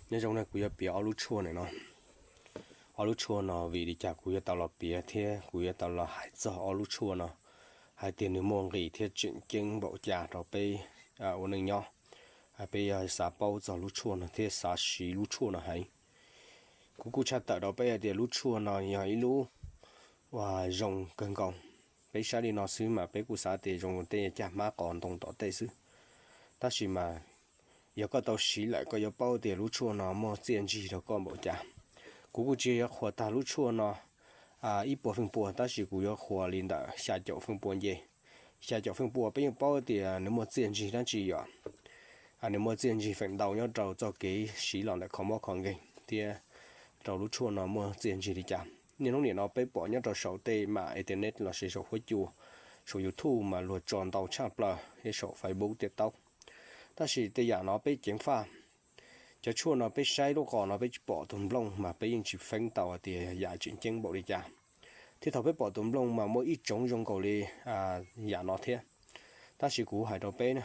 Nyob zoo na, kuv yuav piav ob lub tshuaj no no. Ob lub tshuaj no vim li cas kuv yuav tau los piav thiab kuv yuav tau los hais txog ob lub tshuaj no, hais tias nws muaj nqis thiab tseem ceeb npaum cas rau peb ua neej nyob. Peb yuav xav paub txog lub tshuaj no thiab xav siv lub tshuaj no heev. Kuv kuj tshaj tawm rau peb hais tias lub tshuaj no yog ib lub uas zoo kawg nkaus. Peb saib li no xwb mas peb kuj xav tias zoo tej cag hmab qos ntoo tom tej xwb. Tab sis mas yog koj tau siv lawm koj yuav paub tias lub tshuaj no muaj txiaj ntsig rau koj npaum cas. Kuv kuj tsis yuav qhuas tag lub tshuaj no ib puas feem pua, tab sis kuv yuav qhuas li ntawm xya caum feem pua nce. Xya caum feem pua peb yeej paub tias nws muaj txiaj ntsig dab tsi yom. Nws muaj txiaj ntsig feem ntau nyob rau txoj kev siv los ntawm kho mob kho nkeeg thiab rau lub tshuaj no muaj txiaj ntsig li cas. Niaj hnub nim no peb pom nyob rau saum tej mam internet los sis saum huab cua, saum YouTube mas luag tso ntau tshaj plaws thiab saum Facebook, TikTok. Tab sis tej yam no peb ceev faj. Cov tshuaj no peb saib lub qos no peb tsis pom tus nplooj mas peb yeej tsis feeb tau hais tias yam tseem ceeb npaum li cas. Thiab thaum peb pom tus nplooj mas muaj ib tsoov zoo nkaus li yam no thiab. Tab sis kuv hais rau peb na,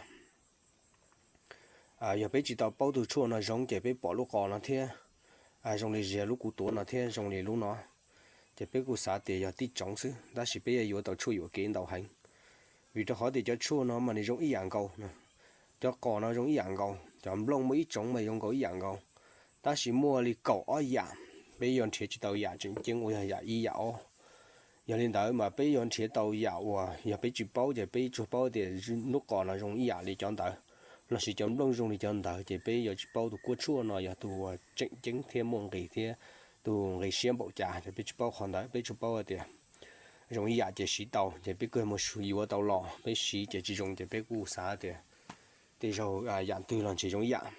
yog peb tsis tau paub tus tshuaj no zoo ces peb pom lub qos no thiab zoo li ziag lub kuv tuav no thiab zoo li lub no, ces peb kuj xav tias yog tib tsoov xwb, tab sis peb yuav yuav tau tshuaj yuam kev ntau heev. Vim rau qhov tias cov tshuaj no mas nws zoo ib yam nkaus. Cov qos no zoo ib yam nkaus, cov nplooj muaj ib tsoov mas zoo nkaus ib yam nkaus, tab sis muaj li kaum ob yam, peb yuav nrhiav tsis tau yam tseem ceeb uas yog yam ib yam ob. Yog li ntawd mas peb yuav nrhiav tau yam uas yog peb tsis paub ces peb tsuas paub tias lub qos no zoo ib yam li cov ntawd, los sis cov nplooj zoo li cov ntawd, ces peb yuav tsis paub tus kuab tshuaj no yog tus uas tseem ceeb thiab muaj nqis thiab tus nqis siab npaum cas, ces peb tsis paub qhov ntawd. Peb tsuas paub tias zoo ib yam ces siv tau, ces peb kuj mus yuav tau los, peb siv ces tsis zoo ces peb kuj xav tias tej zaum yam twg los ntshe zoo ib yam.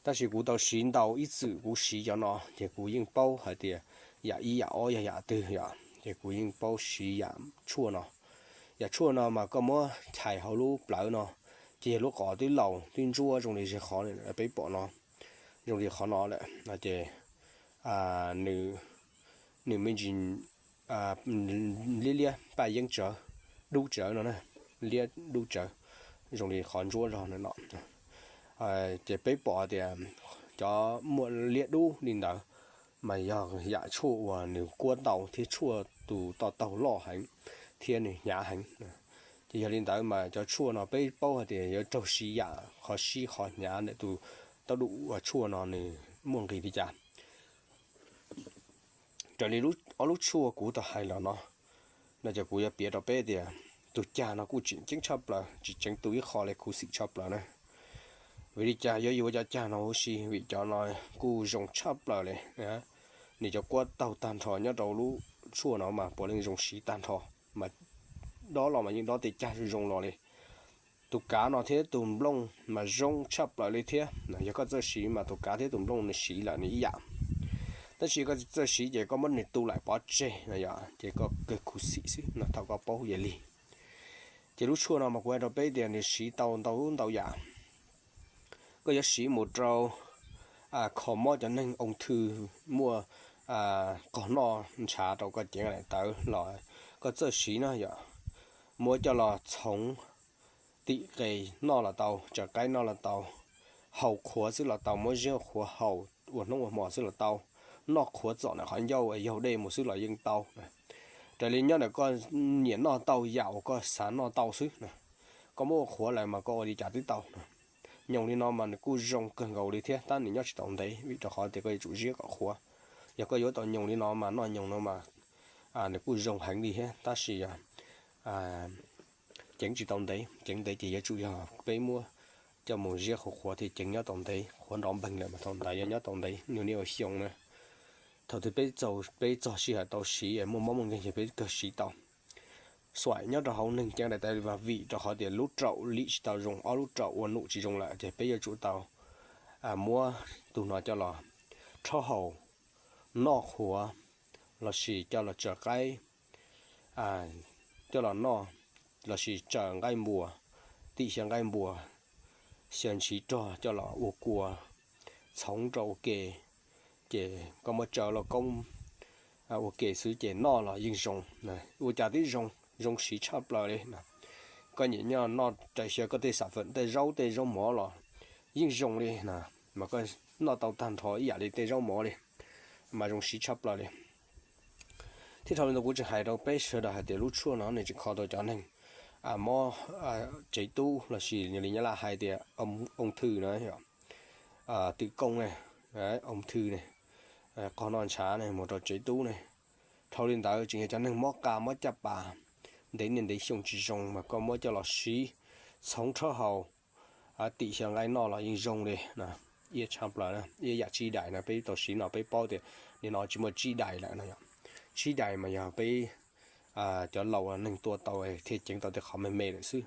Tab sis kuv tau siv ntau ib txwm kuv siv cov no ces kuv yeej paub hais tias yam ib yam ob yog yam twg yom, ces kuv yeej paub siv yam tshuaj no. Yam tshuaj no mas koj muab chais hauv lub plawv no, ces yog lub qos twb laus twb ntsuab zoo li qhov peb pom no, zoo li qhov no lawm no ces nws me ntsis liab liab paj yeeb tsawv, dub tsawv no na, liab dub tsawv, zoo li qhov ntsuab zog no no. Ces peb pom tias cov muaj liab dub li ntawd mas yog yam tshuaj uas nws kuab ntau thiab tshuaj tus toj taug loj heev thiab nws hnyav heev. Ces yog li ntawd mas cov tshuaj no peb paub hais tias yuav raug siv yam qhov sib qhov hnyav ntawm tus tau dum uas tshuaj no nws muaj nqis li cas. Raws li ob lub tshuaj kuv tau hais los no, no ces kuv yuav piav rau peb tias tus cag no kuj tseem ceeb tshaj plaws, tsis tseev tu ib qho li khuv xim tshaj plaws na. Vim li cas yuav yuav cov cag no huv si? Vim cov no kuj zoo tshaj plaws li. Nws cov kuab taug tag nrho nyob rau lub tshuaj no mas puav leej zoo siv tag nrho, mas dob los mas yeej dob tej cag zoo zoo los li. Tus kav no thiab tus nplooj mas zoo tshaj plaws li thiab. Yog koj txawj siv mas tus kav thiab tus nplooj nws siv lawm nws ib yam. Tab sis koj txawj siv ces koj muab nws tu lawm pov tseg no yom, ces koj kawg khuv xim xwb no thaum koj paub yam li. Ces lub tshuaj no mas kuv hais rau peb tias nws siv tau ntau ntau yam. Koj yuav siv mus rau kho mob cov neeg oo thw muaj qog noj ntshav rau koj cev daim tawv los koj txawj siv no yom. Muab coj los txhoov tim qe noj los tau, tsaws qaib noj los tau, haus qhuav xwb los tau, muab ziab qhuav haus ua hnub ua hmo xwb los tau, noj qhuav txom ntawm qhov ncauj yaug dej mus xwb los yeej tau. Raws li nyob ntawm koj nyiam noj tau yam uas koj xav noj tau xwb. Koj muab ua qhuav lawm mas koj ua li cas twb tau. Nyoos li no mas nws kuj zoo kawg nkaus li thiab tab nws nyob tsis tau ntev vim rau qhov tias koj yuav tsum ziab kom qhuav. Yog koj yuav tau nyoos li no mas noj nyoos no mas nws kuj zoo heev li thiab tab sis ceev tsis tau ntev, ceev ntev ces yuav tsum yog peb muab coj mus ziab qhuav qhuav thiaj ceev nyob tau ntev, qhuav nrov npeeg lawm mas thaum ntawd yuav nyob tau ntev, nws niaj ua xyoo na. Thaum twg peb txaus, peb txog sij hawm tau siv muaj mob muaj nkeeg ces peb kawg siv tau. Xuaim nyob rau hauv neeg cev daim tawv vim rau qhov tias lub raum lim tsis tau zoo, ob lub raum ua num tsis zoo lawm ces peb yuav tsum tau muab tus no coj los rhaub haus, noj qhuav, lossis coj los tsaws qaib, coj los noj, lossis tsaws nqaij npua, tim xyaw nqaij npua, xyaw ntshiv rog coj los ua kua, txhoov rau ua ke, ces koj muab tsaws lauj koob ua ke xwb ces noj los yeej zoo, ua cas twb zoo, zoo siv tshaj plaws li. Koj nyiam noj, noj raws xyaw koj tej xam fem tej zaub tej zaub mov los yeej zoo li na. mas koj noj tau tag nrho ib yam li tej zaub mov li, mas zoo siv tshaj plaws li. Thiab dhau li ntawd kuv tseem hais rau peb sawv daws hais tias lub tshuaj no nws tseem kho tau cov neeg mob tsev tub lossis li Nyab Laj hais tias ung thư na, twm kooj ne, ung thư ne, qog noj ntshav ne, mus rau tsev tub ne. Dhau li ntawd tseem yog cov neeg mob qa mob caj pas, ntev niaj ntev xyoo tsis zoo mas koj muab coj los siv txhoov rhaub haus tim xyaw nqaij noj los yeej zoo li. Iab tshaj plaws, iab yam tsib dais no peb tau siv no peb paub tias nim no tsis muaj tsib dais lawm no. Tsib dais mas yog peb cov laus neeg tua tau thiaj ceev tau tej qhov me me lawm xwb.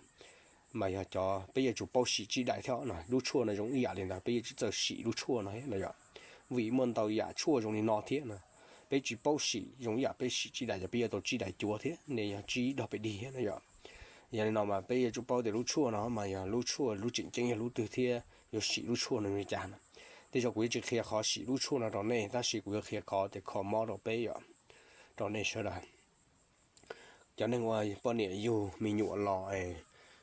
Mas yog cov peb yuav tsum paub sim tsib dais thiab no, lub tshuaj no zoo ib yam li ntawd, peb yuav tsum txawj sim lub tshuaj no no yom. Vim muaj ntau yam tshuaj zoo li no thiab no, peb tsis paub sim zoo ib yam peb sim tsib dais ces peb yuav tau tsib dais cuav thiab ne, yog tsib dog pes dig thiab no yom. Yog li no mas peb yuav tsum paub tias lub tshuaj no mas yog lub tshuaj lub tseem ceeb yog lub twg thiab yuav sim lub tshuaj no li cas no. Tej zaum kuv yuav tsis qhia qhov sim lub tshuaj no rau nej tab sis kuv yuav qhia qhov tias kho mob rau peb yom, rau nej sawv daws. Cov neeg ua poj niam yug me nyuam los es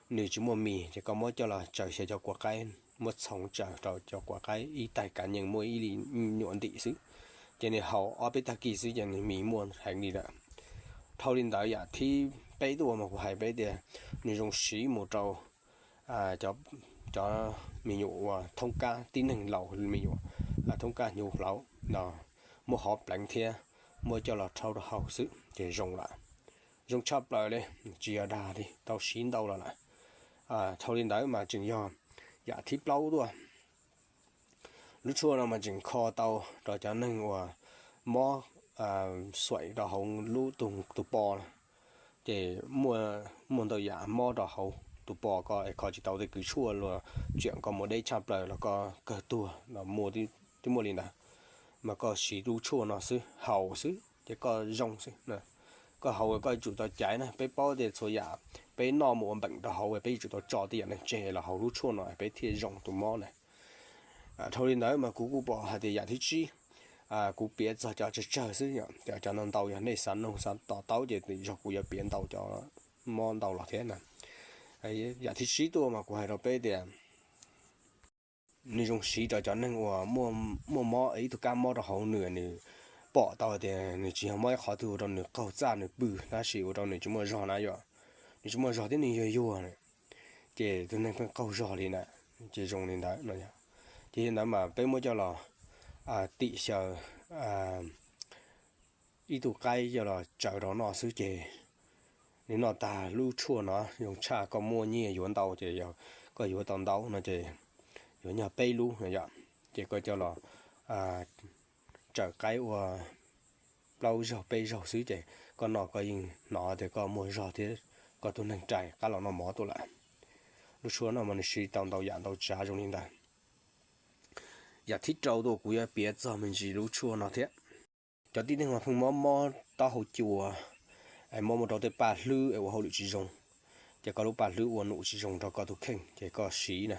nws tsis muaj mis ces koj muab coj los tsaws xyaw cov kua qaib, muab txhoov tsaws rau cov kua qaib ib tais kav nyees muaj ib li nyuam ntim xwb, ces nws haus ob peb tag kis xwb ces nws mis muaj heev li lawm. Dhau li ntawd yam thib peb tuaj mas kuv hais peb tias nws zoo siv mus rau cov me nyuam uas thoob kab, tib neeg laus me nyuam thoob kab hnyuv hlauv no, muab hov pleev thiab muab coj los rhaub rau haus xwb ces zoo lawm. Zoo tshaj plaws li, tsis yog dag li, tau siv ntau los lawm. Dhau li ntawd mas tseem yog yam thib plaub tuaj. Lub tshuaj no mas tseem kho tau rau cov neeg uas mob xuaim rau hauv lub tus, tus pos no, ces muaj ntau yam mob rau hauv tus pos ko es kho tsis tau tej kws tshuaj los tsiam koj mus deb tshaj plaws los koj kawg tuag los muaj, twb muaj li ntawd. Mas koj siv lub tshuaj no xwb, haus xwb ces koj zoo xwb. Koj haus koj yuav tsum tau caiv na, peb paub tias txhua yam peb noj mus ua npeem rau hauv peb yuav tsum tau tso tej yam no tseg los haus lub tshuaj no peb thiaj zoo tus mob na. Dhau li ntawd mas kuv kuj pom hais tias yam thib tsib, kuv piav txog cov tsawg tsawg xwb, cov ntau ntau yog nej xav nug xav to taub ces zog kuv yuav piav ntau cov mob ntau los thiab na. Yam thib tsib tuaj mas kuv hais rau peb tias nws zoo siv rau cov neeg uas muaj mob, ib tug kab mob rau hauv nws, nws pom tau tias nws tsis yog mob ib qhov twg ua rau nws qaug txaj nws pw tab sis ua rau nws tsis muaj zog na yom. Nws tsis muaj zog thiab nws yuag yuag na, ces tus neeg pheej qaug zog li na, ces zoo li ntawd no. Ces li ntawd mas peb muab coj los tim xyaw ib tug qaib coj los tsaws rau noj xwb ces nws noj tag lub tshuaj no zoo tshaj, koj muaj nyiaj yuav ntau ces koj yuav tau ntau no ces yuav nyog peb lub no yom. Ces koj coj los tsaws qaib ua plaub zaug peb zaug xwb ces koj noj koj yeej hnov tias koj muaj zog thiab koj tus neeg rais qab los noj mov tuaj lawm. Lub tshuaj no mas nws siv tau ntau yam ntau tsav zoo li ntawd. Yam thib rau tuaj kuv yuav piav txog me ntsis lub tshuaj no thiab. Cov tib neeg uas pheej mob mob taub hau cua, es mob mus rau tej paj hlwb es ua hauj lwm tsis zoo, ces koj lub paj hlwb ua num tsis zoo rau koj tus kheej ces koj siv na,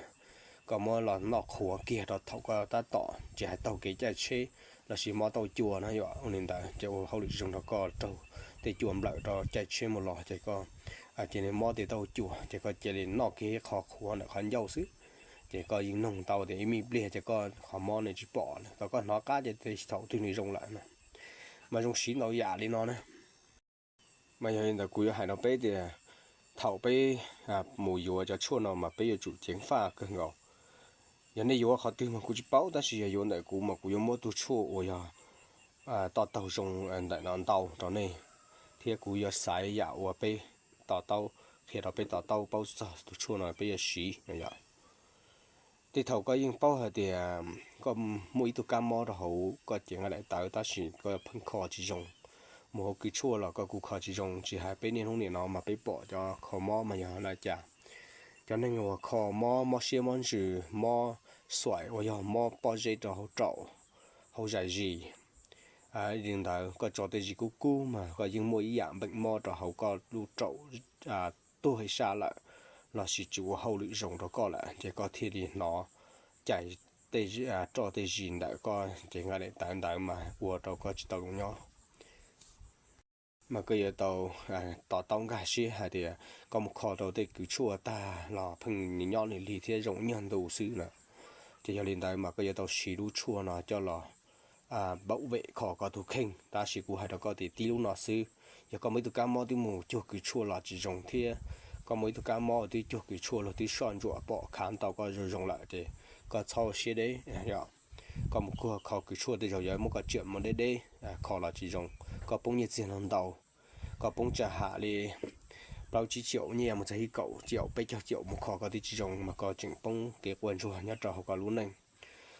koj muab los noj qhuav kiag rau thaum koj tab tom tsis hais taug kev caij tsheb lossis mob taub hau cua na yom, ua li ntawd ces ua hauj lwm tsis zoo rau koj raug tej cua nplawm rau caij tsheb mus los ces koj ces nws mob tej taub hau cua ces koj cia li noj kiag ib qho qhuav ntawm qhov ncauj xwb, ces koj yeej noog tau tias ib me pliag ces koj qhov mob nws tsis pom, thaum koj hnov qab ces thaum twg nws zoo lawm na. Mas zoo siv ntau yam li no na. Mas yog li ntawd kuv yuav hais rau peb tias thaum peb mus yuav cov tshuaj no mas peb yuav tsum ceev faj kawg nkaus. Yog nej yuav qhov twg mas kuv tsis paub tab sis yog yuav ntawm kuv mas kuv yuav muab tug tshuaj uas yog to taug zoo ntawm no ntau rau nej, thiab kuv yuav xaiv yam uas peb to taub, qhia rau peb to taub paub txog tus tshuaj no peb yuav siv no yom. Tej thaum koj yeej paub hais tias koj muaj ib tug kab mob rau hauv koj cev nqaij daim tawv tab sis koj pheej kho tsis zoo, mus hauv kws tshuaj los koj kuj kho tsis zoo, tsis hais peb niaj hnub nim no mas peb pom cov kho mob mas yog li cas. Cov neeg uas kho mob, mob siab mob ntsws, mob xuaim uas yog mob pob zeb rau hauv raum, hauv zais zis li ntawd, koj tso tej zis kub kub mas koj yeej muaj ib yam npeem mob rau hauv koj lub raum tuag sab lawm, lossis tsis ua hauj lwm zoo rau koj lawm ces koj thiaj li hnov cais tej, roj tej zis ntawm koj cev nqaij daim tawv ntawd mas ua rau koj tsis tau zoo nyob. Mas koj yuav tau to taub nkag siab hais tias koj mus kho rau tej kws tshuaj tag los pheej nyob lig lig thiab zoo nyuag ntu xwb na. Ces yog li ntawd mas koj yuav tau siv lub tshuaj no coj los pab vem kho koj tus kheej. Tab sis kuv hais rau koj tias tib lub no xwb, yog koj muaj ib tug kab mob twb mus cuag kws tshuaj los tsis zoo thiab koj muaj ib tug kab mob twb cuag kws tshuaj luag twb soj ntsuam pom khav ntau koj zoo zoo lawm ces koj txhob siab deb. Koj mus cuag kho kws tshuaj tej zaum yuav muab koj tsiam mus deb deb, kho los tsis zoo, koj poob nyiaj txiag los ntau, koj poob tsawg ham li plaub tsib caum nyiaj mus txog ib kaum caum peb caug caum mus kho koj twb tsis zoo mas koj tseem poob kev quaj ntsuag nyob rau hauv koj lub neej.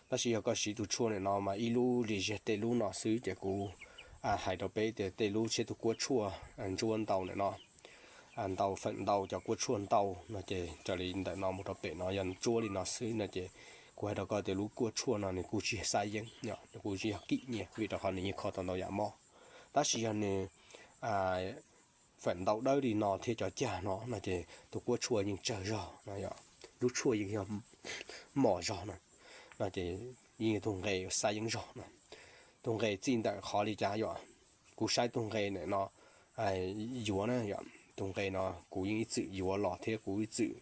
Tab sis yog koj siv tus tshuaj ntawm no mas ib lub li zig tej lub no xwb ces kuv hais rau peb tias tej lub tsheb tus kuab tshuaj ntsuab ntau ntawm no, ntau feem ntau cov kuab tshuaj ntau no ces raws li ntawm no mus rau pem no yog ntsuab li no xwb no ces kuv hais rau koj tias lub kuab tshuaj no nws kuj tsis yog xab yeeb, nws kuj tsis yog kim nyiaj vim rau qhov nws yeej kho tau ntau yam mob. Tab sis yog nws feem ntau dawb li no thiab cov cag no no ces tus kuab tshuaj yeej tsawg zog no, lub tshuaj yeej yog mos zog no, no ces yeej yog tus nqe xab yeeb zog no. Tus nqe txij ntawm qhov li cas yom? Kuv saib tus nqe ntawm no yuav na yom, tus nqe no kuv yeej ib txwm yuav los thiab kuv ib txwm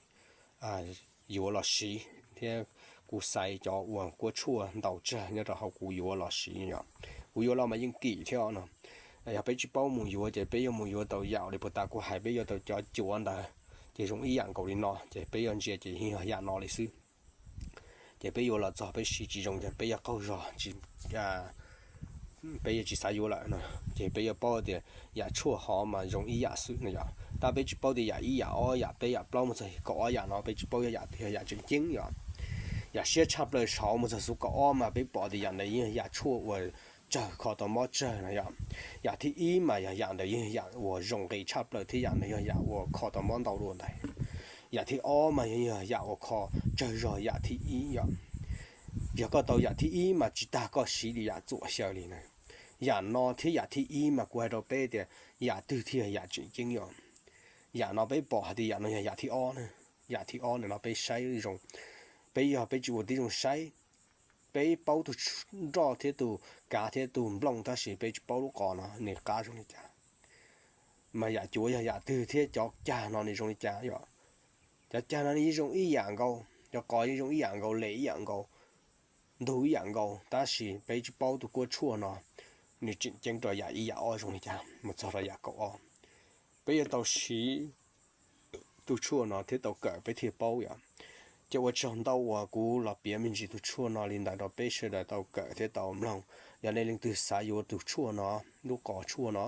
yuav los siv thiab kuv xaiv cov uas kuab tshuaj ntau tsawg nyob rau hauv kuv yuav los siv yom. Kuv yuav los mas yeej kim thiab no. Yog peb tsis paub mus yuav ces peb yuav mus yuav tau yam li puag ta kuv hais, peb yuav tau cov cuav ntawd ces zoo ib yam nkaus li no ces peb yuav ntsia ces yeej yog yam no li xwb. Ces peb yuav los txog peb siv tsis zoo ces peb yuav qaug zog, peb yuav tsis xav yuav lawm no. Ces peb yuav paub tias yam tshuaj hov mas zoo ib yam xwb no yom, tab peb tsis paub tias yam ib yam ob yam peb yam plaub mus txog kaum ob yam no peb tsis paub yog yam twg yog yam tseem ceeb yom. Yam siab tshaj plaws saud mus txog xub kaum ob mas peb pom tias yam ntawd yeej yog yam tshuaj uas tsawg kho tau mob tsawg no yom. Yam thib ib mas yog yam ntawd yeej yog yam uas zoo nqi tshaj plaws thiab yam ntawd yog yam uas kho tau mob ntau dua ntawd. Yam thib ob mas yog yam uas kho tsawg zog yam thib ib yom. Yog koj tau yam thib ib mas tsis tas koj siv li yam txuam xyaw li na. Yam no thiab yam thib ib mas kuv hais rau peb tias yam twg thiaj yam tseem ceeb yom. Yam no peb pom hais tias yam no yog yam thib ob na. Yam thib ob ntawm no peb saib zoo, peb yog peb tsis ua tib zoo saib, peb paub tus nroj thiab tus kav thiab tus nplooj tab sis peb tsis paub lub qos no nws qab zoo li cas. Mas yam cuav yog yam twg thiab cov cag no nws zoo li cas yom. Cov cag no nws yeej zoo ib yam nkaus, cov qos yeej zoo ib yam nkaus, les ib yam nkaus, ntug ib yam nkaus, tab sis peb tsis paub tus kuab tshuaj no nws tseem ceeb rau yam ib yam ob zoo li cas mus txog rau yam kaum ob. Peb yuav tau siv tus tshuaj no thiab tau kawm peb thiaj paub yom. Ces ua tsaug ntau uas kuv los piav me ntsis tus tshuaj no li ntawd rau peb sawv daws tau kawm thiab tau mloog. Yog nej leej twg xav yuav tus tshuaj no, lub qos tshuaj no,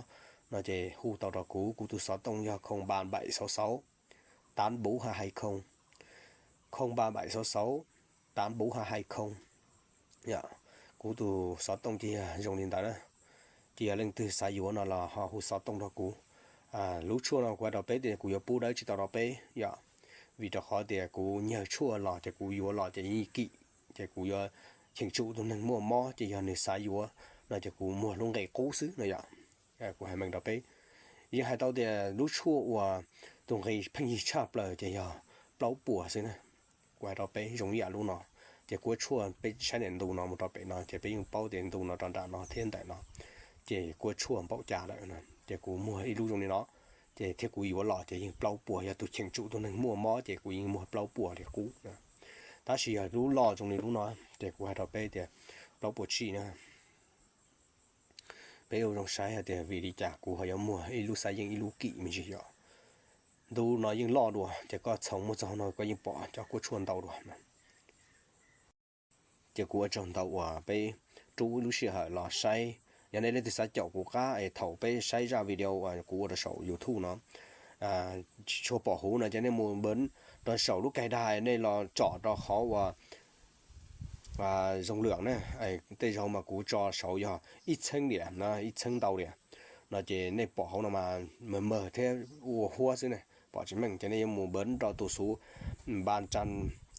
no ces hu tau rau kuv, kuv tus xov tooj yog không ba bảy sáu sáu tám bốn hai hai không, không ba bảy sáu sáu tám bốn hai hai không. Kuv tus xov tooj ces yog zoo li ntawd na. Ces yog leej twg xav yuav no los ho hu xov tooj rau kuv. Lub tshuaj no kuv hais rau peb tias kuv yuav pub dawb tsis tau rau peb yom, vim rau qhov tias kuv nyawg tshuaj los ces kuv yuav los ces yeej kim, ces kuv yuav cheem tsum tus neeg muaj mob ces yog nws xav yuav no ces kuv muag lub nqe qub xwb no yom. Kuv hais meej rau peb, yeej hais tau tias lub tshuaj uas tus nqi pheej yig tshaj plaws ces yog plaub puas xwb na. Kuv hais rau peb zoo ib yam lub no, ces kuab tshuaj peb saib ntawm ntu no mus rau pem no ces peb yeej paub tias ntu no rau nram no thiab ntawm no ces kuab tshuaj npaum cas lawm no. Ces kuv muag ib lub zoo li no, ces thiab kuv yuav los ces yeej plaub puas, yog tus cheem tsum tus neeg muaj mob ces kuv yeej muag plaub puas li qub. Tab sis yog lub loj zoo li lub no ces kuv hais rau peb tias plaub puas tsib na. Peb ua zoo saib hais tias vim li cas kuv ho yuav muag ib lub xab yeej ib lub kim me ntsis yom. Ntu no yeej loj dua ces koj txhoov mus txog no koj yeej pom cov kuab tshuaj ntau dua. Ces kuv ua tsaug ntau uas peb rub ib lub sij hawm los saib. Yog nej leej twg xav caum kuv qab es thaum peb saib zaj video uas kuv ua rau saum YouTube no, tsis tshua pom huv no ces nej mus npev rau saum lub kaig dag, nej los tsom rau qhov uas zoo lwam na. Tej zaum mas kuv tso saud yog ib txheeb diam no, ib txheeb ntau diam no ces nej pom hauv no mas mawg mawg thiab ua huab xwb ne, pom tsis meej ces nej yuav mus npev rau tus xuv ba tsan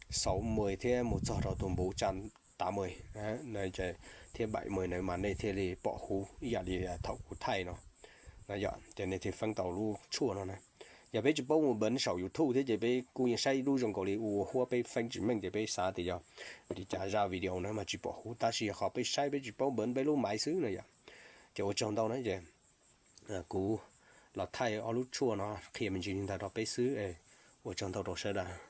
xauv mws thiab mus txog rau tus npuv tsan tav mws thiab baim mws na mas nej thiaj li pom huv ib yam li thaum kuv thaij no. Ces nej thiaj feeb tau lub tshuaj no na. Yog peb tsis paub mus npev saum YouTube thiab ces peb kuj yeej saib lub zoo nkaus li ua huab peb feeb tsis meej ces peb xav tias yog li cas zaj video na mas tsis pom huv, tab sis yog qhov peb saib peb tsis paub npev peb lub maiv xwb no yom. Ces ua tsaug ntau na ces kuv los thaij ob lub tshuaj no qhia me ntsis li ntawd rau peb xwb es ua tsaug ntau rau sawv daws.